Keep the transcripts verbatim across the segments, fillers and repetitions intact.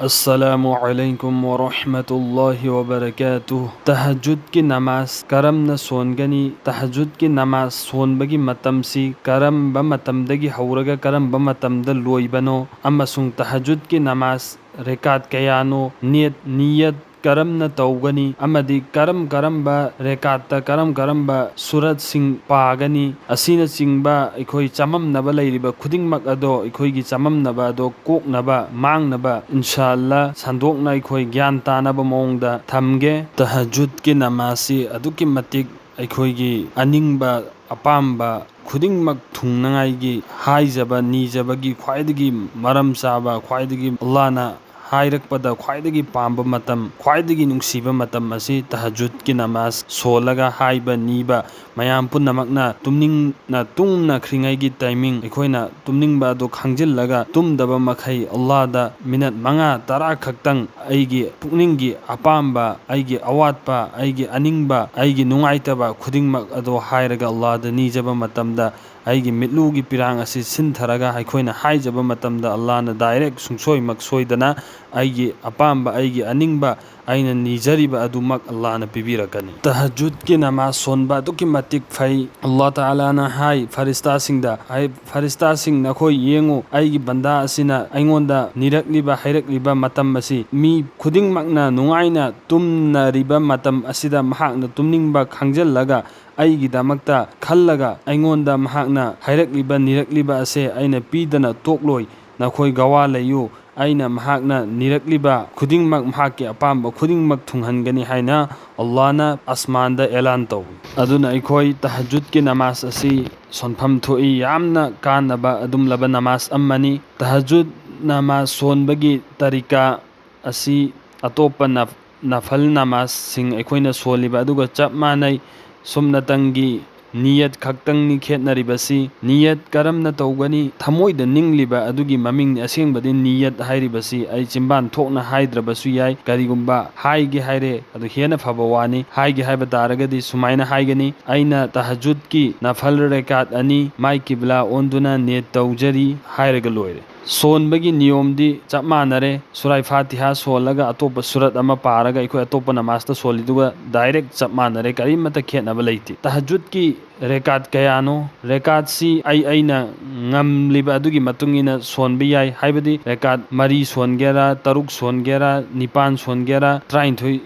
ꯑꯁꯂꯥꯃꯨ ꯑꯂꯥꯏꯀꯨꯝ ꯋꯔꯍꯃꯇꯨꯜꯂꯥꯍꯤ ꯋꯕꯔꯀꯥꯇꯨꯍ꯫ ꯇꯍꯖꯨꯗꯀꯤ ꯅꯃꯥꯖ ꯀꯔꯝꯅ ꯁꯣꯟꯒꯅꯤ? ꯇꯍꯖꯨꯗꯀꯤ ꯅꯃꯥꯖ ꯁꯣꯟꯕꯒꯤ ꯃꯇꯝꯁꯤ ꯀꯔꯝꯕ ꯃꯇꯝꯗꯒꯤ ꯍꯧꯔꯒ ꯀꯔꯝꯕ ꯃꯇꯝꯗ ꯂꯣꯏꯕꯅꯣ? ꯑꯃꯁꯨꯡ ꯇꯍꯖꯨꯗꯀꯤ ꯅꯃꯥꯖ ꯔꯦꯀꯥꯠ ꯀꯌꯥꯅꯣ? ꯅꯤꯌꯠ, ꯅꯤꯌꯠ ꯀꯔꯝꯅ ꯇꯧꯒꯅꯤ? ꯑꯃꯗꯤ ꯀꯔꯝ ꯀꯔꯝꯕ ꯔꯦꯀꯥꯠꯇ ꯀꯔꯝ ꯀꯔꯝꯕ ꯁꯨꯔꯠꯁꯤꯡ ꯄꯥꯒꯅꯤ? ꯑꯁꯤꯅꯆꯤꯡꯕ ꯑꯩꯈꯣꯏ ꯆꯃꯝꯅꯕ ꯂꯩꯔꯤꯕ ꯈꯨꯗꯤꯡꯃꯛ ꯑꯗꯣ ꯑꯩꯈꯣꯏꯒꯤ ꯆꯃꯝꯅꯕ ꯑꯗꯣ ꯀꯣꯛꯅꯕ, ꯃꯥꯡꯅꯕ, ꯏꯟꯁꯥ ꯑꯜꯂꯥ, ꯁꯟꯗꯣꯛꯅ ꯑꯩꯈꯣꯏ ꯒ꯭ꯌꯥꯟ ꯇꯥꯅꯕ ꯃꯑꯣꯡꯗ ꯊꯝꯒꯦ꯫ ꯇꯍꯖꯨꯗꯀꯤ ꯅꯃꯥꯖꯁꯤ ꯑꯗꯨꯛꯀꯤ ꯃꯇꯤꯛ ꯑꯩꯈꯣꯏꯒꯤ ꯑꯅꯤꯡꯕ, ꯑꯄꯥꯝꯕ ꯈꯨꯗꯤꯡꯃꯛ ꯊꯨꯡꯅꯉꯥꯏꯒꯤ ꯍꯥꯏꯖꯕ, ꯅꯤꯖꯕꯒꯤ ꯈ꯭ꯋꯥꯏꯗꯒꯤ ꯃꯔꯝ ꯆꯥꯕ, ꯈ꯭ꯋꯥꯏꯗꯒꯤ ꯑꯜꯂꯥꯅ ꯍꯥꯏꯔꯛꯄꯗ ꯈ꯭ꯋꯥꯏꯗꯒꯤ ꯄꯥꯝꯕ ꯃꯇꯝ, ꯈ꯭ꯋꯥꯏꯗꯒꯤ ꯅꯨꯡꯁꯤꯕ ꯃꯇꯝ ꯑꯁꯤ ꯇꯍꯖꯨꯗꯀꯤ ꯅꯃꯥꯖ ꯁꯣꯜꯂꯒ ꯍꯥꯏꯕ, ꯅꯤꯕ, ꯃꯌꯥꯝ ꯄꯨꯝꯅꯃꯛꯅ ꯇꯨꯝꯅꯤꯡꯅ ꯇꯨꯝꯅꯈ꯭ꯔꯤꯉꯩꯒꯤ ꯇꯥꯏꯃꯤꯡ, ꯑꯩꯈꯣꯏꯅ ꯇꯨꯝꯅꯤꯡꯕ ꯑꯗꯨ ꯈꯪꯖꯤꯜꯂꯒ ꯇꯨꯝꯗꯕ ꯃꯈꯩ ꯑꯜꯂꯥꯗ ꯃꯤꯅꯠ ꯃꯉꯥ ꯇꯔꯥ ꯈꯛꯇꯪ ꯑꯩꯒꯤ ꯄꯨꯛꯅꯤꯡꯒꯤ ꯑꯄꯥꯝꯕ, ꯑꯩꯒꯤ ꯑꯋꯥꯠꯄ, ꯑꯩꯒꯤ ꯑꯅꯤꯡꯕ, ꯑꯩꯒꯤ ꯅꯨꯡꯉꯥꯏꯇꯕ ꯈꯨꯗꯤꯡꯃꯛ ꯑꯗꯣ ꯍꯥꯏꯔꯒ ꯑꯜꯂꯥꯗ ꯅꯤꯖꯕ ꯃꯇꯝꯗ, ꯑꯩꯒꯤ ꯃꯤꯠꯂꯨꯒꯤ ꯄꯤꯔꯥꯡ ꯑꯁꯤ ꯁꯤꯟꯊꯔꯒ ꯑꯩꯈꯣꯏꯅ ꯍꯥꯏꯖꯕ ꯃꯇꯝꯗ, ꯑꯜꯂꯥꯅ ꯗꯥꯏꯔꯦꯛ ꯁꯨꯡꯁꯣꯏꯃꯛ ꯁꯣꯏꯗꯅ ꯑꯩꯒꯤ ꯑꯄꯥꯝꯕ, ꯑꯩꯒꯤ ꯑꯅꯤꯡꯕ, ꯑꯩꯅ ꯅꯤꯖꯔꯤꯕ ꯑꯗꯨꯃꯛ ꯑꯜꯂꯥꯅ ꯄꯤꯕꯤꯔꯛꯀꯅꯤ꯫ ꯇꯍꯖꯨꯗꯀꯤ ꯅꯃꯥꯖ ꯁꯣꯟꯕ ꯑꯗꯨꯛꯀꯤ ꯃꯇꯤꯛ ꯐꯩ꯫ ꯑꯜꯂꯥ ꯇꯥꯂꯥꯅ ꯍꯥꯏ ꯐꯔꯤꯁꯇꯥꯁꯤꯡꯗ, ꯍꯥꯏ ꯐꯔꯤꯁꯇꯥꯁꯤꯡ, ꯅꯈꯣꯏ ꯌꯦꯡꯉꯨ, ꯑꯩꯒꯤ ꯕꯟꯗꯥ ꯑꯁꯤꯅ ꯑꯩꯉꯣꯟꯗ ꯅꯤꯔꯛꯂꯤꯕ, ꯍꯥꯏꯔꯛꯂꯤꯕ ꯃꯇꯝ ꯑꯁꯤ ꯃꯤ ꯈꯨꯗꯤꯡꯃꯛꯅ ꯅꯨꯡꯉꯥꯏꯅ ꯇꯨꯝꯅꯔꯤꯕ ꯃꯇꯝ ꯑꯁꯤꯗ ꯃꯍꯥꯛꯅ ꯇꯨꯝꯅꯤꯡꯕ ꯈꯪꯖꯤꯜꯂꯒ, ꯑꯩꯒꯤꯗꯃꯛꯇ ꯈꯜꯂꯒ, ꯑꯩꯉꯣꯟꯗ ꯃꯍꯥꯛꯅ ꯍꯥꯏꯔꯛꯂꯤꯕ, ꯅꯤꯔꯛꯂꯤꯕ ꯑꯁꯦ ꯑꯩꯅ ꯄꯤꯗꯅ ꯇꯣꯛꯂꯣꯏ꯫ ꯅꯈꯣꯏ ꯒꯋꯥ ꯂꯩꯌꯨ, ꯑꯩꯅ ꯃꯍꯥꯛꯅ ꯅꯤꯔꯛꯂꯤꯕ ꯈꯨꯗꯤꯡꯃꯛ, ꯃꯍꯥꯛꯀꯤ ꯑꯄꯥꯝꯕ ꯈꯨꯗꯤꯡꯃꯛ ꯊꯨꯡꯍꯟꯒꯅꯤ ꯍꯥꯏꯅ ꯑꯜꯂꯥꯅ ꯑꯁꯃꯥꯟꯗ ꯑꯦꯂꯥꯟ ꯇꯧꯏ꯫ ꯑꯗꯨꯅ ꯑꯩꯈꯣꯏ ꯇꯍꯖꯨꯗꯀꯤ ꯅꯃꯥꯖ ꯑꯁꯤ ꯁꯣꯟꯐꯝ ꯊꯣꯛꯏ, ꯌꯥꯝꯅ ꯀꯥꯟꯅꯕ ꯑꯗꯨꯝꯂꯕ ꯅꯃꯥꯖ ꯑꯃꯅꯤ꯫ ꯇꯍꯖꯨꯗ ꯅꯃꯥꯖ ꯁꯣꯟꯕꯒꯤ ꯇꯔꯤꯀꯥ ꯑꯁꯤ ꯑꯇꯣꯞꯄ ꯅꯐ-, ꯅꯐꯜ ꯅꯃꯥꯖꯁꯤꯡ ꯑꯩꯈꯣꯏꯅ ꯁꯣꯜꯂꯤꯕ ꯑꯗꯨꯒ ꯆꯞ ꯃꯥꯟꯅꯩ꯫ ꯁꯨꯝꯅꯇꯪꯒꯤ ꯅꯤꯌꯠ ꯈꯛꯇꯪꯅꯤ ꯈꯦꯠꯅꯔꯤꯕꯁꯤ꯫ ꯅꯤꯌꯠ ꯀꯔꯝꯅ ꯇꯧꯒꯅꯤ? ꯊꯃꯣꯏꯗ ꯅꯤꯡꯂꯤꯕ ꯑꯗꯨꯒꯤ ꯃꯃꯤꯡꯅꯤ꯫ ꯑꯁꯦꯡꯕꯗꯤ ꯅꯤꯌꯠ ꯍꯥꯏꯔꯤꯕꯁꯤ ꯑꯩ ꯆꯤꯟꯕꯥꯟ ꯊꯣꯛꯅ ꯍꯥꯏꯗ꯭ꯔꯕꯁꯨ ꯌꯥꯏ꯫ ꯀꯔꯤꯒꯨꯝꯕ ꯍꯥꯏꯒꯦ ꯍꯥꯏꯔꯦ, ꯑꯗꯨ ꯍꯦꯟꯅ ꯐꯕ ꯋꯥꯅꯤ꯫ ꯍꯥꯏꯒꯦ ꯍꯥꯏꯕ ꯇꯥꯔꯒꯗꯤ ꯁꯨꯃꯥꯏꯅ ꯍꯥꯏꯒꯅꯤ, "ꯑꯩꯅ ꯇꯍꯖꯨꯗꯀꯤ ꯅꯐꯜ ꯔꯦꯀꯥꯠ ꯑꯅꯤ ꯃꯥꯏ ꯀꯤꯕ꯭ꯂꯥ ꯑꯣꯟꯗꯨꯅ ꯅꯤꯌꯠ ꯇꯧꯖꯔꯤ" ꯍꯥꯏꯔꯒ ꯂꯣꯏꯔꯦ꯫ ꯁꯣꯟꯕꯒꯤ ꯅꯤꯌꯣꯝꯗꯤ ꯆꯞ ꯃꯥꯟꯅꯔꯦ꯫ ꯁꯨꯔꯥꯏ ꯐꯥꯇꯤꯍꯥ ꯁꯣꯜꯂꯒ ꯑꯇꯣꯞꯄ ꯁꯨꯔꯠ ꯑꯃ ꯄꯥꯔꯒ ꯑꯩꯈꯣꯏ ꯑꯇꯣꯞꯄ ꯅꯃꯥꯖꯇ ꯁꯣꯜꯂꯤꯗꯨꯒ direct ꯆꯞ ꯃꯥꯟꯅꯔꯦ, ꯀꯔꯤꯃꯠꯇ ꯈꯦꯠꯅꯕ ꯂꯩꯇꯦ꯫ ꯇꯍꯖꯨꯗꯀꯤ ꯔꯦꯀꯥꯠ ꯀꯌꯥꯅꯣ? ꯔꯦꯀꯥꯠꯁꯤ ꯑꯩ ꯑꯩꯅ ꯉꯝꯂꯤꯕ ꯑꯗꯨꯒꯤ ꯃꯇꯨꯡ ꯏꯟꯅ ꯁꯣꯟꯕ ꯌꯥꯏ꯫ ꯍꯥꯏꯕꯗꯤ ꯔꯦꯀꯥꯠ ꯃꯔꯤ ꯁꯣꯟꯒꯦꯔꯥ, ꯇꯔꯨꯛ ꯁꯣꯟꯒꯦꯔꯥ, ꯅꯤꯄꯥꯟ ꯁꯣꯟꯒꯦꯔꯥ, ꯇꯔꯥꯅꯤꯊꯣꯏ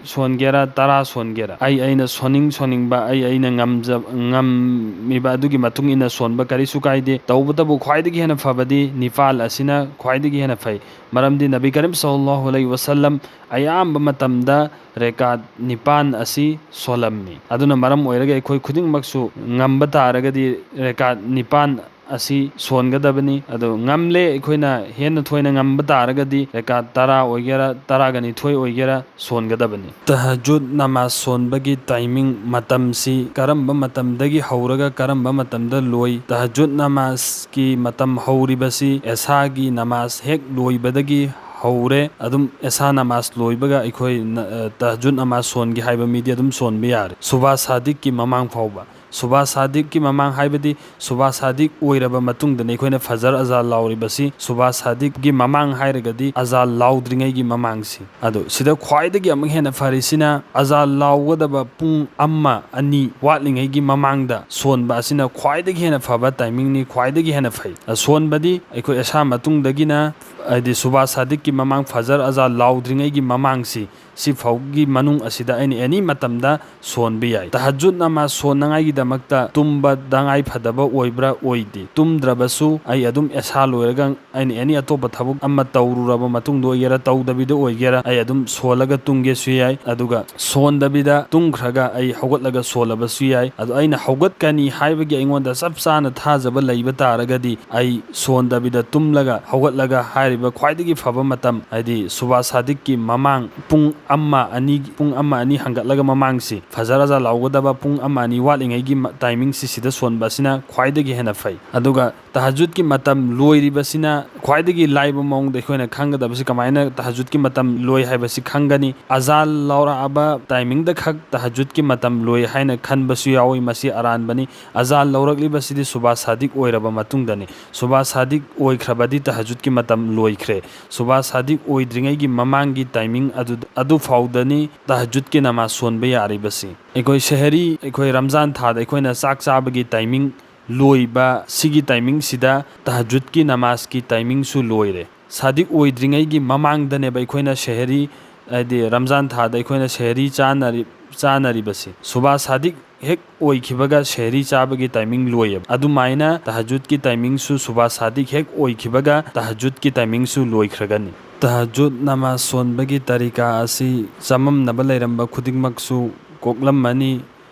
ꯁꯣꯟꯒꯦꯔꯥ, ꯇꯔꯥ ꯁꯣꯟꯒꯦꯔꯥ, ꯑꯩ ꯑꯩꯅ ꯁꯣꯟꯅꯤꯡ ꯁꯣꯟꯅꯤꯡꯕ, ꯑꯩ ꯑꯩꯅ ꯉꯝꯖ-, ꯉꯝꯃꯤꯕ ꯑꯗꯨꯒꯤ ꯃꯇꯨꯡ ꯏꯟꯅ ꯁꯣꯟꯕ ꯀꯔꯤꯁꯨ ꯀꯥꯏꯗꯦ꯫ ꯇꯧꯕꯇꯕꯨ ꯈ꯭ꯋꯥꯏꯗꯒꯤ ꯍꯦꯟꯅ ꯐꯕꯗꯤ ꯅꯤꯄꯥꯜ ꯑꯁꯤꯅ ꯈ꯭ꯋꯥꯏꯗꯒꯤ ꯍꯦꯟꯅ ꯐꯩ꯫ ꯃꯔꯝꯗꯤ ꯅꯕꯤ ꯀꯔꯤꯝ ꯁꯜꯂꯜꯂꯥꯍꯨ ꯑꯂꯩꯍꯤ ꯋꯁꯜꯂꯝ ꯑꯌꯥꯝꯕ ꯃꯇꯝꯗ ꯔꯦꯀꯥꯠ ꯅꯤꯄꯥꯟ ꯑꯁꯤ ꯁꯣꯜꯂꯝꯃꯤ꯫ ꯑꯗꯨꯅ ꯃꯔꯝ ꯑꯣꯏꯔꯒ ꯑꯩꯈꯣꯏ ꯈꯨꯗꯤꯡꯃꯛꯁꯨ ꯉꯝꯕ ꯇꯥꯔꯒꯗꯤ ꯔꯦꯀꯥꯠ ꯅꯤꯄꯥꯟ ꯑꯁꯤ ꯁꯣꯟꯒꯗꯕꯅꯤ꯫ ꯑꯗꯨ ꯉꯝꯂꯦ, ꯑꯩꯈꯣꯏꯅ ꯍꯦꯟꯅ ꯊꯣꯏꯅ ꯉꯝꯕ ꯇꯥꯔꯒꯗꯤ ꯔꯦꯀꯥꯠ ꯇꯔꯥ ꯑꯣꯏꯒꯦꯔꯥ, ꯇꯔꯥꯒ ꯅꯤꯊꯣꯏ ꯑꯣꯏꯒꯦꯔꯥ, ꯁꯣꯟꯒꯗꯕꯅꯤ꯫ ꯇꯍꯖꯨꯗ ꯅꯃꯥꯖ ꯁꯣꯟꯕꯒꯤ timing, ꯃꯇꯝꯁꯤ ꯀꯔꯝꯕ ꯃꯇꯝꯗꯒꯤ ꯍꯧꯔꯒ ꯀꯔꯝꯕ ꯃꯇꯝꯗ ꯂꯣꯏ? ꯇꯍꯖꯨꯗ ꯅꯃꯥꯖꯀꯤ ꯃꯇꯝ ꯍꯧꯔꯤꯕꯁꯤ ꯑꯦꯁꯥꯒꯤ ꯅꯃꯥꯖ ꯍꯦꯛ ꯂꯣꯏꯕꯗꯒꯤ ꯍꯧꯔꯦ꯫ ꯑꯗꯨꯝ ꯑꯦꯁꯥ ꯅꯃꯥꯖ ꯂꯣꯏꯕꯒ ꯑꯩꯈꯣꯏ ꯅ-, ꯑ, ꯇꯍꯖꯨꯗ ꯅꯃꯥꯖ ꯁꯣꯟꯒꯦ ꯍꯥꯏꯕ ꯃꯤꯗꯤ ꯑꯗꯨꯝ ꯁꯣꯟꯕ ꯌꯥꯔꯦ, ꯁꯨꯕꯥ ꯁꯥꯗꯤꯛꯀꯤ ꯃꯃꯥꯡ ꯐꯥꯎꯕ꯫ ꯁꯨꯕꯥ ꯁꯥꯗꯤꯛꯀꯤ ꯃꯃꯥꯡ ꯍꯥꯏꯕꯗꯤ ꯁꯨꯕꯥ ꯁꯥꯗꯤꯛ ꯑꯣꯏꯔꯕ ꯃꯇꯨꯡꯗꯅꯤ ꯑꯩꯈꯣꯏꯅ ꯐꯖꯔ ꯑꯖꯥꯟ ꯂꯥꯎꯔꯤꯕꯁꯤ꯫ ꯁꯨꯕꯥ ꯁꯥꯗꯤꯛꯀꯤ ꯃꯃꯥꯡ ꯍꯥꯏꯔꯒꯗꯤ ꯑꯖꯥꯟ ꯂꯥꯎꯗ꯭ꯔꯤꯉꯩꯒꯤ ꯃꯃꯥꯡꯁꯤ꯫ ꯑꯗꯣ ꯁꯤꯗ ꯈ꯭ꯋꯥꯏꯗꯒꯤ ꯑꯃꯨꯛ ꯍꯦꯟꯅ ꯐꯔꯤꯁꯤꯅ ꯑꯖꯥꯟ ꯂꯥꯎꯒꯗꯕ ꯄꯨꯡ ꯑꯃ, ꯑꯅꯤ ꯋꯥꯠꯂꯤꯉꯩꯒꯤ ꯃꯃꯥꯡꯗ ꯁꯣꯟꯕ ꯑꯁꯤꯅ ꯈ꯭ꯋꯥꯏꯗꯒꯤ ꯍꯦꯟꯅ ꯐꯕ timingꯅꯤ, ꯈ꯭ꯋꯥꯏꯗꯒꯤ ꯍꯦꯟꯅ ꯐꯩ꯫ ꯑ, ꯁꯣꯟꯕꯗꯤ ꯑꯩꯈꯣꯏ ꯑꯦꯁꯥ ꯃꯇꯨꯡꯗꯒꯤꯅ, ꯍꯥꯏꯗꯤ ꯁꯨꯕꯥ ꯁꯥꯗꯤꯛꯀꯤ ꯃꯃꯥꯡ, ꯐꯖꯔ ꯑꯖꯥꯟ ꯂꯥꯎꯗ꯭ꯔꯤꯉꯩꯒꯤ ꯃꯃꯥꯡꯁꯤ, ꯁꯤꯐꯥꯎꯒꯤ ꯃꯅꯨꯡ ꯑꯁꯤꯗ ꯑꯩꯅ any ꯃꯇꯝꯗ ꯁꯣꯟꯕ ꯌꯥꯏ꯫ ꯇꯍꯖꯨꯗ ꯅꯃꯥꯖ ꯁꯣꯟꯅꯉꯥꯏꯒꯤꯗꯃꯛꯇ ꯇꯨꯝꯕ ꯇꯉꯥꯏ ꯐꯗꯕ ꯑꯣꯏꯕ꯭ꯔꯥ? ꯑꯣꯏꯗꯦ꯫ ꯇꯨꯝꯗ꯭ꯔꯕꯁꯨ ꯑꯩ ꯑꯗꯨꯝ ꯑꯦꯁꯥ ꯂꯣꯏꯔꯒ ꯑꯩꯅ any ꯑꯇꯣꯞꯄ ꯊꯕꯛ ꯑꯃ ꯇꯧꯔꯨꯔꯕ ꯃꯇꯨꯡꯗ ꯑꯣꯏꯒꯦꯔꯥ, ꯇꯧꯗꯕꯤꯗ ꯑꯣꯏꯒꯦꯔꯥ, ꯑꯩ ꯑꯗꯨꯝ ꯁꯣꯜꯂꯒ ꯇꯨꯝꯒꯦꯁꯨ ꯌꯥꯏ꯫ ꯑꯗꯨꯒ ꯁꯣꯟꯗꯕꯤꯗ ꯇꯨꯝꯈ꯭ꯔꯒ ꯑꯩ ꯍꯧꯒꯠꯂꯒ ꯁꯣꯜꯂꯕꯁꯨ ꯌꯥꯏ꯫ ꯑꯗꯣ ꯑꯩꯅ ꯍꯧꯒꯠꯀꯅꯤ ꯍꯥꯏꯕꯒꯤ ꯑꯩꯉꯣꯟꯗ ꯆꯞ ꯆꯥꯅ ꯊꯥꯖꯕ ꯂꯩꯕ ꯇꯥꯔꯒꯗꯤ ꯑꯩ ꯁꯣꯟꯗꯕꯤꯗ ꯇꯨꯝꯂꯒ ꯍꯧꯒꯠꯂꯒ ꯍꯥꯏꯔꯤꯕ ꯈ꯭ꯋꯥꯏꯗꯒꯤ ꯐꯕ ꯃꯇꯝ, ꯍꯥꯏꯗꯤ ꯁꯨꯕꯥ ꯁꯥꯗꯤꯛꯀꯤ ꯃꯃꯥꯡ ꯄꯨꯡ ꯑꯃ, ꯑꯅꯤ, ꯄꯨꯡ ꯑꯃ, ꯑꯅꯤ ꯍꯟꯒꯠꯂꯒ ꯃꯃꯥꯡꯁꯤ, ꯐꯖꯔ ꯑꯖꯥꯟ ꯂꯥꯎꯒꯗꯕ ꯄꯨꯡ ꯑꯃ, ꯑꯅꯤ ꯋꯥꯠꯂꯤꯉꯩ ꯒꯤ ꯃ-, ꯇꯥꯏꯃꯤꯡꯁꯤ ꯁꯤꯗ ꯁꯣꯟꯕ ꯑꯁꯤꯅ ꯈ꯭ꯋꯥꯏꯗꯒꯤ ꯍꯦꯟꯅ ꯐꯩ꯫ ꯑꯗꯨꯒ ꯇꯍꯖꯨꯗꯀꯤ ꯃꯇꯝ ꯂꯣꯏꯔꯤꯕꯁꯤꯅ ꯈ꯭ꯋꯥꯏꯗꯒꯤ ꯂꯥꯏꯕ ꯃꯑꯣꯡꯗ ꯑꯩꯈꯣꯏꯅ ꯈꯪꯒꯗꯕꯁꯤ ꯀꯃꯥꯏꯅ ꯇꯍꯖꯨꯗꯀꯤ ꯃꯇꯝ ꯂꯣꯏ ꯍꯥꯏꯕꯁꯤ ꯈꯪꯒꯅꯤ꯫ ꯑꯖꯥꯟ ꯂꯧꯔꯛꯑꯕ ꯇꯥꯏꯃꯤꯡꯗ ꯈꯛ ꯇꯍꯖꯨꯗꯀꯤ ꯃꯇꯝ ꯂꯣꯏ ꯍꯥꯏꯅ ꯈꯟꯕꯁꯨ ꯌꯥꯎꯏ, ꯃꯁꯤ ꯑꯔꯥꯟꯕꯅꯤ꯫ ꯑꯖꯥꯟ ꯂꯧꯔꯛꯂꯤꯕꯁꯤꯗꯤ ꯁꯨꯕꯥ ꯁꯥꯗꯤꯛ ꯑꯣꯏꯔꯕ ꯃꯇꯨꯡꯗꯅꯤ꯫ ꯁꯨꯕꯥ ꯁꯥꯗꯤꯛ ꯑꯣꯏꯈ꯭ꯔꯕꯗꯤ ꯇꯍꯖꯨꯗꯀꯤ ꯃꯇꯝ ꯂꯣꯏꯈ꯭ꯔꯦ꯫ ꯁꯨꯕꯥ ꯁꯥꯗꯤꯛ ꯑꯣꯏꯗ꯭ꯔꯤꯉꯩꯒꯤ ꯃꯃꯥꯡꯒꯤ ꯇꯥꯏꯃꯤꯡ ꯑꯗꯨ, ꯑꯗꯨ ꯐꯥꯎꯗꯅꯤ ꯇꯍꯖꯨꯗꯀꯤ ꯅꯃꯥꯖ ꯁꯣꯟꯕ ꯌꯥꯔꯤꯕꯁꯤ꯫ ꯑꯩꯈꯣꯏ ꯁꯦꯍꯔꯤ, ꯑꯩꯈꯣꯏ ꯔꯝꯖꯥꯟ ꯊꯥꯗ ꯑꯩꯈꯣꯏꯅ ꯆꯥꯛ ꯆꯥꯕꯒꯤ ꯇꯥꯏꯃꯤꯡ ꯂꯣꯏꯕ, ꯁꯤꯒꯤ ꯇꯥꯏꯃꯤꯡꯁꯤꯗ ꯇꯍꯖꯨꯗꯀꯤ ꯅꯃꯥꯖꯀꯤ ꯇꯥꯏꯃꯤꯡꯁꯨ ꯂꯣꯏꯔꯦ꯫ ꯁꯥꯗꯤꯛ ꯑꯣꯏꯗ꯭ꯔꯤꯉꯩꯒꯤ ꯃꯃꯥꯡꯗꯅꯦꯕ ꯑꯩꯈꯣꯏꯅ ꯁꯦꯍꯔꯤ, ꯍꯥꯏꯗꯤ ꯔꯝꯖꯥꯟ ꯊꯥꯗ ꯑꯩꯈꯣꯏꯅ ꯁꯦꯍꯔꯤ ꯆꯥꯅꯔꯤ-, ꯆꯥꯅꯔꯤꯕꯁꯤ꯫ ꯁꯨꯕꯥ ꯁꯥꯗꯤꯛ ꯍꯦꯛ ꯑꯣꯏꯈꯤꯕꯒ ꯁꯦꯍꯔꯤ ꯆꯥꯕꯒꯤ ꯇꯥꯏꯃꯤꯡ ꯂꯣꯏꯌꯦꯕ꯫ ꯑꯗꯨꯃꯥꯏꯅ ꯇꯍꯖꯨꯗꯀꯤ ꯇꯥꯏꯃꯤꯡꯁꯨ ꯁꯨꯕꯥ ꯁꯥꯗꯤꯛ ꯍꯦꯛ ꯑꯣꯏꯈꯤꯕꯒ ꯇꯍꯖꯨꯗꯀꯤ ꯇꯥꯏꯃꯤꯡꯁꯨ ꯂꯣꯏꯈ꯭ꯔꯒꯅꯤ꯫ ꯇꯍꯖꯨꯗ ꯅꯃꯥꯖ ꯁꯣꯟꯕꯒꯤ ꯇꯔꯤꯀꯥ ꯑꯁꯤ ꯆꯃꯝꯅꯕ ꯂꯩꯔꯝꯕ ꯈꯨꯗꯤꯡꯃꯛꯁꯨ ꯀꯣꯛꯂꯝꯃꯅꯤ,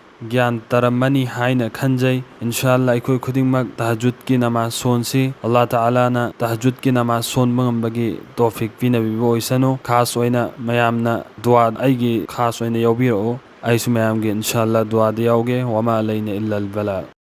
ꯒ꯭ꯌꯥꯟ ꯇꯥꯔꯝꯃꯅꯤ ꯍꯥꯏꯅ ꯈꯟꯖꯩ꯫ ꯏꯟꯁꯥ ꯑꯜꯂꯥ ꯑꯩꯈꯣꯏ ꯈꯨꯗꯤꯡꯃꯛ ꯇꯍꯖꯨꯗꯀꯤ ꯅꯃꯥꯖ ꯁꯣꯟꯁꯤ꯫ ꯑꯜꯂꯥ ꯇꯥꯂꯥꯅ ꯇꯍꯖꯨꯗꯀꯤ ꯅꯃꯥꯖ ꯁꯣꯟꯕ ꯉꯝꯕꯒꯤ ꯇꯧꯐꯤꯛ ꯄꯤꯅꯕꯤꯕ ꯑꯣꯏꯁꯅꯨ꯫ ꯈꯥꯁ ꯑꯣꯏꯅ ꯃꯌꯥꯝꯅ ꯗꯨꯋꯥ, ꯑꯩꯒꯤ ꯈꯥꯁ ꯑꯣꯏꯅ ꯌꯥꯎꯕꯤꯔꯛꯎ꯫ ꯑꯩꯁꯨ ꯃꯌꯥꯝꯒꯤ ꯏꯟꯁꯥ ꯑꯜꯂꯥ ꯗꯨꯋꯥꯗ ꯌꯥꯎꯒꯦ꯫ ꯋꯃꯥ ꯑꯂꯩꯅ ꯏꯜꯂꯜ ꯕꯂꯥ꯫